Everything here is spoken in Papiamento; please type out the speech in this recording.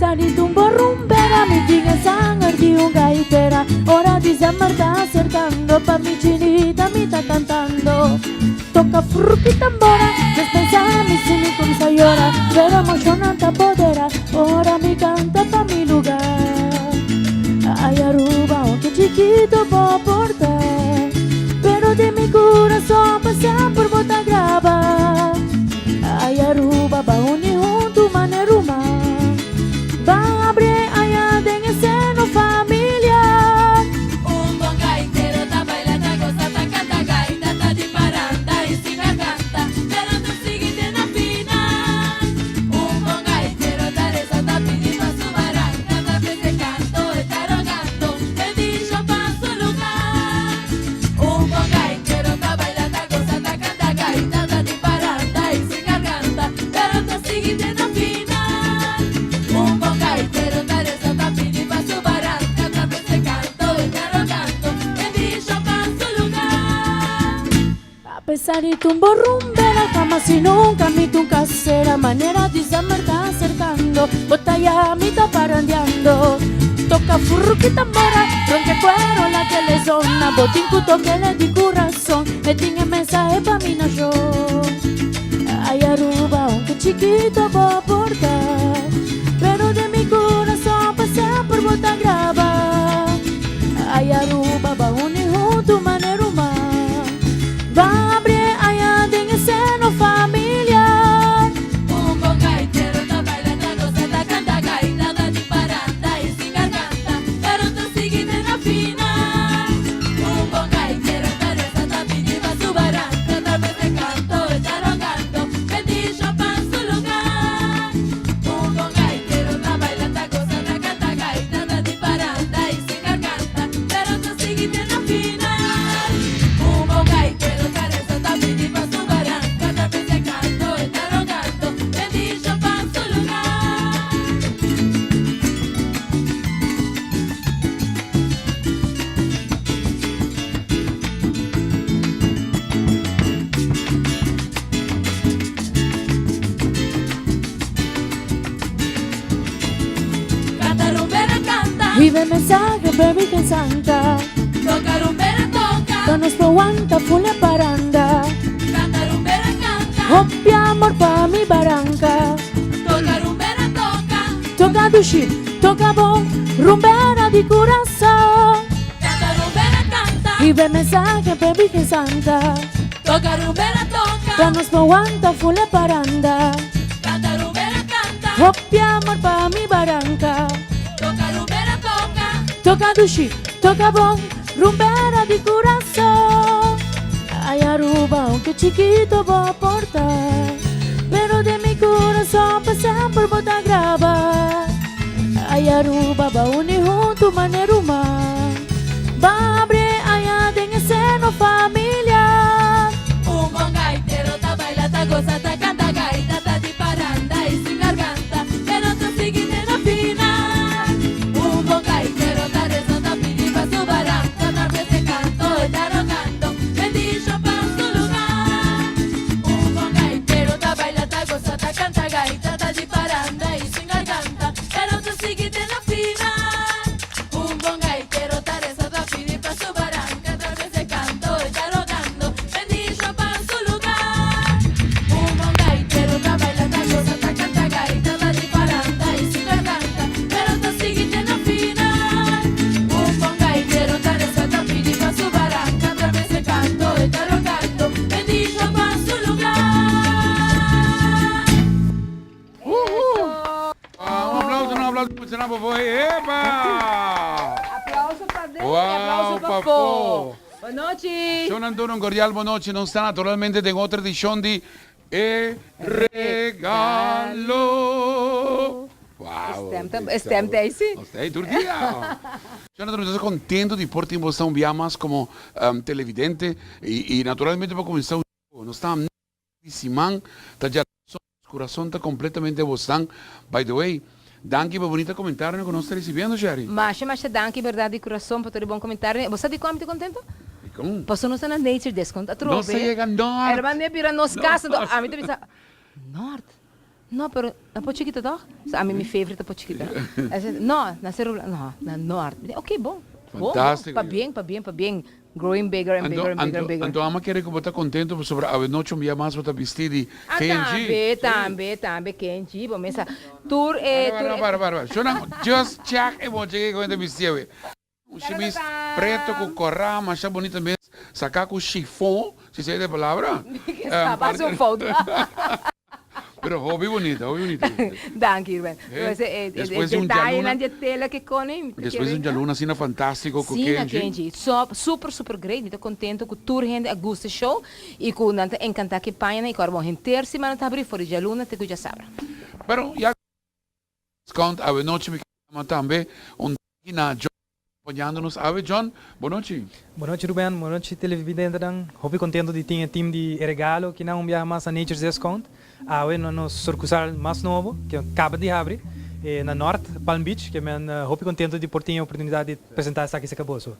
pesar di tumbo rumbera mi tin e sanger di un gaitera Ora december ta acercando pa mi chinita mi ta cantando Toca fruki tambora Mes pensa mi si mi cuminsa yora Pero emocionnan ta podera ora mi canta pa mi lugar Ay Aruba aunke chikito bo por ta Pero den mi curason pa semper bo ta graba Ay Aruba ba uni huntu mane ruman Ba habri aya den e seno familiar. Un bon gaitero ta baila, ta goza, ta canta gaita, ta di paranda y sin garganta, pero ta sigui te na final. Un bon gaitero ta reza, ta pidi pa su baranca, ta pese canto, e ta rogando bendicion pa su lugar. Un bon gaitero ta baila, ta goza, ta canta gaita, ta di paranda y sin garganta, pero ta sigui te na final. Un bon gaitero ta reza, ta pidi pa su baranca, ta pese canto, e ta rogando bendicion pa su lugar. A pesar di tumbo rumbera, jamás y nunca mi ta un casera. Manera december ta acercando, bo ta ya mi ta parandeando. Toca furruki tambora, ronca cuero la que le zona. Bo tin cu toquele di corazón, e tin e mensahe pa mi nacion. Ay Aruba, aunque chiquito bo por ta, pero den mi corazón pa semper bo ta graba. Ay Aruba, ba uni hunto mane ruman, ba habri aya den e seno familiar. Un bon gaitero ta baila, ta goza, ta canta gaita, ta di paranda y sin garganta, pero ta sigui te na final. Un bon gaitero ta reza, ta pidi pa su baranca, ta pese canto, e ta rogando bendicion pa su lugar. Un bon gaitero ta baila, ta goza, ta canta gaita, ta di paranda y sin garganta, pero ta sigui te na final. Un bon gaitero ta reza, ta pidi pa su baranca, ta pese canto, e ta rogando bendicion pa su lugar. Canta rumbera canta. Hiba e mensahe pa Virgen Santa. Toca rumbera toca. Pa nos por wanta full e paranda. Canta rumbera canta. Hopi amor pa mi baranca. Toca rumbera toca. Toca dushi, toca bon, rumbera di curason. Canta rumbera canta. Hiba e mensahe pa Virgen Santa. Toca rumbera toca. Pa nos por wanta full e paranda. Canta rumbera canta. Hopi amor pa mi baranca. Toca rumbera toca. Toca dushi, toca bon, rumbera di curason. Ay Aruba, aunke chikito bo por ta, pero den mi curason pa semper bo ta graba. Ay Aruba, ba uni hunto mane ruman, ba habri aya den e seno familiar. Un bon gaitero ta baila, ta goza, ta canta gaita, ta di paranda y sin garganta, pero ta sigui te na final. Un bon gaitero ta reza, ta pidi pa su baranca, ta pese canto, e ta rogando bendicion pa su lugar. Un bon gaitero ta baila, ta goza, ta canta gaita, ta di paranda y sin garganta, pero ta sigui te na final. Un bon gaitero ta reza, ta pidi pa su baranca, ta pese canto, e ta rogando bendicion pa su lugar. Un bon gaitero ta baila, ta goza, ta canta gaita, ta di paranda y sin garganta, pero ta sigui te na final. Un bon gaitero ta reza, ta pidi pa su baranca, ta pese canto, e ta rogando bendicion pa su lugar. Ah, un aplauso, un aplauso, por favor. ¡Epa! Aplauso pa den, Wow, aplauso pa pa fo. fo. Bon nochi. Shon Antonio, un cordial bon nochi. Nos ta naturalmente den otro edicion di E Regalo. Wow. Stem ta sí. Nos tur dia. Shon Antonio, nos ta contento di por tin un biaha mas como televidente y naturalmente pa cuminsa nos ta siman ta ya curason ta completamente bosnan. By the way, danki pa bunita comentario cu nos ta recibiendo, Sherry. Masha, masha danki, berdad, di curason, pa tur bon comentario. Bo ta di con contento? Con? Paso nos ta na Nature Discount. Atrobe. Nos a yega Noord. Herman, bira nos cas. Ami ta bisa, Noord. No, pero na Pos Chikito toch? So, ami mi favorite ta Pos Chikito. No, na Seru Blanco. No, na Noord. Mi di, ok, bon. Bon, bon. Fantástico. Pabien, pabien, pabien. Growing bigger and Anto, bigger and bigger anto, and bigger. anto ama kere ku bo ta kontento pasobra awenochi un bia mas bo ta bisti di Ah, KNG. tambe, tambe, tambe KNG. Bo mesa tur e, Para, tur para, e. para, para, para. Shona, just check e mochi ke ku ta bisti awe. Un shimis preto ku kòrá masha bunita mes, saká ku shifon, si esei ta e palabra. Mi ke sa, pasa un fout. Pero hopi bunita, hopi bunita. Danki, Ruben. Despues di un djaluna. Detayenan di e tela ke koni. Despues di un djaluna asina fantástiko ku Sí, na Kenji. Kenji. So, super, super great. Mi ta kontento ku tur hende a gusta e show i ku nan ta enkantá ku e pañanan i ku ora bon henter simana ta habrí for di djaluna te ku djasabra. Pero ya Discount awe nochi mi ke yama tambe un danki na John acompañando nos awe. John, bo nochi. Bo nochi Ruben, bo nochi televidentenan. Hopi contento di tin e team di E Regalo kinan un biaha mas na Nature's Discount. Awe na nos surcusal mas nobo ke caba di habri na Noord, Palm Beach. Ke men hopi contento di por tin e oportunidad di presenta esaki cerca boso.